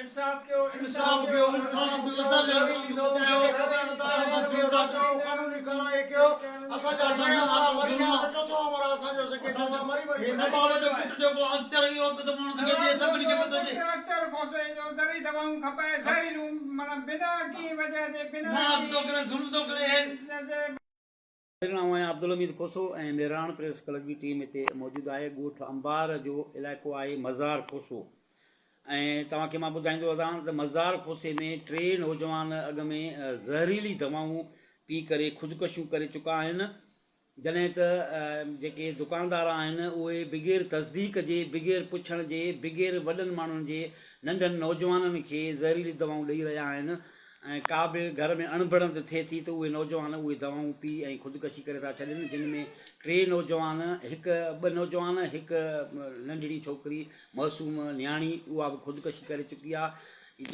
انصاف ڪيو انصاف ڪيو انصاف ڪيو قانوني ڪارروائي ڪيو اسان جا ٽي همراهه مري ويا ته چوٿون همراهه اسان جو سگهي ٿو مري مري هي نباوي جو پٽ جيڪو اختر اهو به ته ماڻهن کي ڏي سڀني کي پتو هجي. اختر کوسي جو زرعي دوائون کپائي زهريلون معنيٰ بنا ڪنهن وجه جي بنا ناحق ٿو ڪري ظلم ٿو ڪري هي. ڪنهن ناظرين آئون آهيان عبدالحميد کوسو ۽ مهراڻ پريس ڪلب جي ٽيم هتي موجود آهي ڳوٺ انبار جو علائقو آهي مزار کوسو ۽ توهان کي مان ٻڌائيندو هلان ته مزار کوسي ۾ ٽي نوجوان اڳ ۾ زهريلي دوائون پي ڪري خودڪشيون ڪري چڪا آهن جڏهن ته جيڪي دڪاندار آهن اهي بغير تصديق جي بغير پڇڻ جي بغير وڏن ماڻهن جي ننڍن نوجوانن کي زهريلي دوائون ڏئي رهيا آهن ۽ ڪا به گهر ۾ اڻبڻت ٿئي ٿي ته اهي نوجوان اهي دوائون پي ۽ خودڪشي ڪري ٿا ڇڏين جن ۾ ٽي نوجوان هڪ ٻه نوجوان هڪ ننڍڙي ڇوڪري معصوم نياڻي اها به خودڪشي ڪري چڪي آهي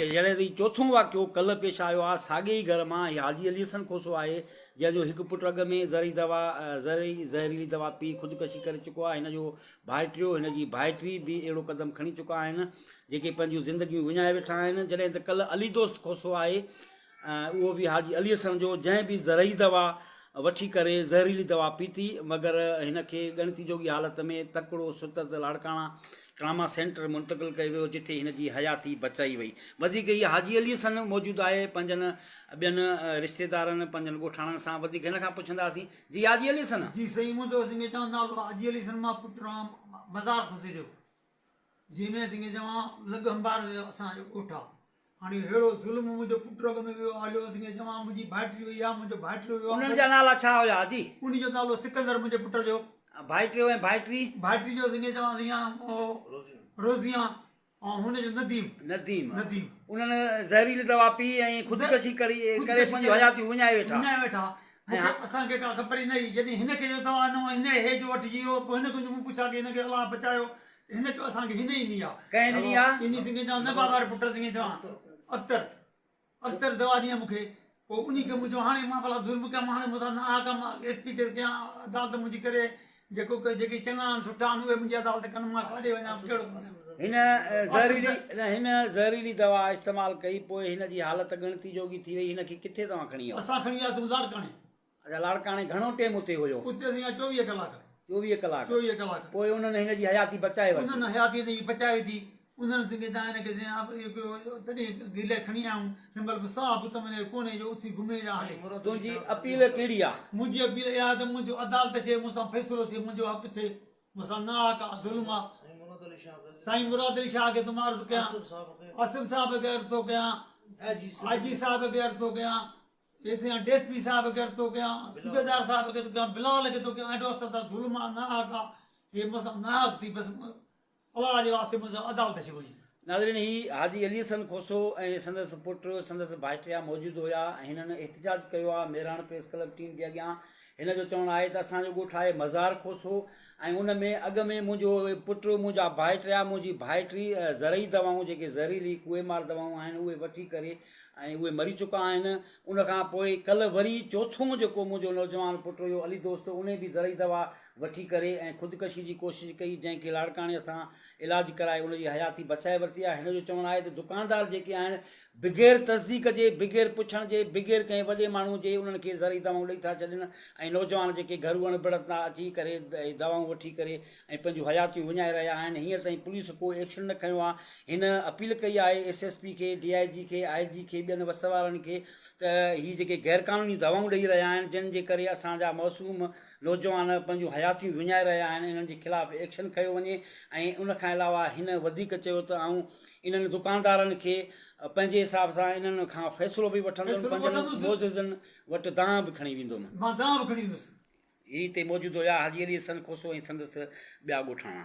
جڏهن ته هي چوٿون واقعو ڪلهه پيش آيو آهي ساڳئي ئي گهر مان هي حاجي علي حسن کوسو آهي جنهن جو هڪ پٽ اڳ ۾ زرعي دوا زرعي زهريلي دوا پي خودڪشي ڪري چڪو آهي هن جو ڀائٽيو هن جي ڀائٽي به اهڙو قدم کڻي چڪا آهن، جيڪي پنهنجون زندگيون وڃائي ويٺا آهن، جڏهن ته ڪلهه علي دوست کوسو آهي اهو به حاجي علي حسن جو جنهن به زرعي دوا وٺي ڪري زهريلي دوا پيتي مگر هن کي ڳڻتي جوڳي حالت ۾ تڪڙو ستت لاڙڪاڻا ٽراما سينٽر منتقل ڪيو ويو جتي هن جي حياتي بچائي وئي وڌيڪ هي حاجي علي حسن موجود آهي پنهنجن ٻين رشتيدارن پنهنجن ڳوٺاڻن سان وڌيڪ هن کان پڇنداسين جي حاجي علي حسن. جي سائين منهنجو سنگي چوان نالو حاجي علي حسن مان پٽ رام مزار کوسي جو جي ۾ سنگي چوان لڳ انبار جو اسان جو ڳوٺ آ هاڻي ههڙو ظلم منهنجو پٽ اڳ ۾ ويو هليو سنگي چوان منهنجي ڀائٽي وئي آ منهنجو ڀائٽيو ويو آ انهن جا نالا ڇا هيا حاجي؟ انهي جو نالو سڪندر منهنجي پٽ جو. ڀائٽيو ۽ ڀائٽي؟ ڀائٽي جو سنگي چوان سنگي روزيان ۽ هن جو نديم. نديم. نديم. انهن زهريلي دوا پي ۽ خودڪشي ڪري ڪري پنهنجون حياتيون وڃائي ويٺا. وڃائي ويٺا. مون کي اسان کي ڪا خبر ئي نه هئي. جڏهن هن کي اهو دوا ڏنو ۽ هن هي جو وٺجي ويو پوء هن کان جو مون پڇا ڪئي هن کي الله بچايو ته هن چيو اسان کي هن ئي ڏني آ. ڪنهن ڏني آ؟ انهي سنگهه چوان نه بابا ري پٽ سنگهه چوان اختر. اختر دوا ڏني مون کي پوء انهي کي مون چيو هاڻي مان ڀلا ظلم ڪيان مان هاڻي مون سان ناحق آ مان ايس پي کي ڪيان عدالت منهنجي ڪري جيڪو جيڪي چڱا آهن سٺا آهن اهي منهنجي عدالت ڪن مان ڪاڏي وڃان ڪهڙو هن زهريلي هن زهريلي دوا استعمال ڪئي پوء هن جي حالت ڳڻتي جوڳي ٿي وئي هن کي ڪٿي توهان کڻي ويا؟ اسان کڻي وياسون لاڙڪاڻي. اچا لاڙڪاڻي گهڻو ٽيم اتي هيو؟ اتي اسين هيا 24 ڪلاڪ. 24 ڪلاڪ. 24 ڪلاڪ. پوء انهن هن جي حياتي بچائي ورتي. انهن حياتي هن جي بچائي ورتي. انهن سنگي تان هن کي تڏهن گهلي کڻي آيا آهيون. هن مهل به ساهه به ته منهنجي ڪونهي جو اٿي گهمي يا هلي. تنهنجي اپيل ڪهڙي آ؟ منهنجي اپيل اها آهي ته منهنجو عدالت ٿئي، مون سان فيصلو ٿئي، منهنجو حق ٿئي. مون سان ناحق آ، ظلم آ. سائين مراد علي شاهه کي ٿو مان عرض ڪيان. آصف صاحب کي عرض ٿو ڪيان. آء جي صاحب کي عرض ٿو ڪيان. ايسين ڊي ايس پي صاحب کي عرض ٿو ڪيان، صوبيدار صاحب کي ٿو ڪيان، بلال کي ٿو ڪيان، ايڏو اسان سان ظلم آ، ناحق آ، هي مون سان ناحق ٿي بس الله جي واسطي مون سان عدالت ٿي منهنجي. ناظرين هي حاجي علي حسن کوسو ۽ سندس پٽ سندس ڀائٽيا موجود هيا ۽ هنن احتجاج ڪيو آ مهراڻ پريس ڪلب ٽيم جي اڳيان هن جو چوڻ آهي ته اسان جو ڳوٺ آهي مزار کوسو ۽ ان ۾ اڳ ۾ منهنجو پٽ منهنجا ڀائٽيا منهنجي ڀائٽي زرعي دوائون جيڪي زهريلي ڪوئي مار دوائون آهن اهي وٺي ڪري ۽ اهي مري چڪا آهن. ان کان پوء ڪلهه وري چوٿون جيڪو منهنجو نوجوان پٽ هيو علي دوست انهي به زرعي دوا وٺي ڪري ۽ خودڪشي جي ڪوشش ڪئي جنهن کي لاڙڪاڻي اسان علاج ڪرائي ان جي حياتي بچائي ورتي آهي. هن جو چوڻ آهي ته دڪاندار جيڪي آهن بغير تصديق جي بغير پڇڻ جي بغير ڪنهن وڏي ماڻهو جي انهن کي زرعي دوائون ڏئي ٿا ڇڏين ۽ نوجوان جيڪي گهرو اڻبڻت تان اچي ڪري دوائون وٺي ڪري ۽ پنهنجون حياتيون وڃائي رهيا آهن هينئر تائين پوليس ڪو ايڪشن نه کنيو آهي هن اپيل ڪئي آهي ايس ايس پي کي، ڊي I جي کي، آء جي کي ٻين وس وارن کي ته هي جيڪي غيرقانوني دوائون ڏئي رهيا آهن جن جي ڪري اسان جا معصوم نوجوان پنهنجون حياتيون وڃائي رهيا آهن انهن جي خلاف ايڪشن کنيو وڃي ۽ ان کان علاوه هن وڌيڪ چيو ته آئون انهن دڪاندارن کي پنهنجي حساب سان انهن کان فيصلو به وٺندم پنهنجن معززن وٽ دانهن به کڻي ويندم. مان دانهن به کڻي ويندس. هي هتي موجود هيا حاجي علي حسن کوسو ۽ سندس ٻيا ڳوٺاڻا.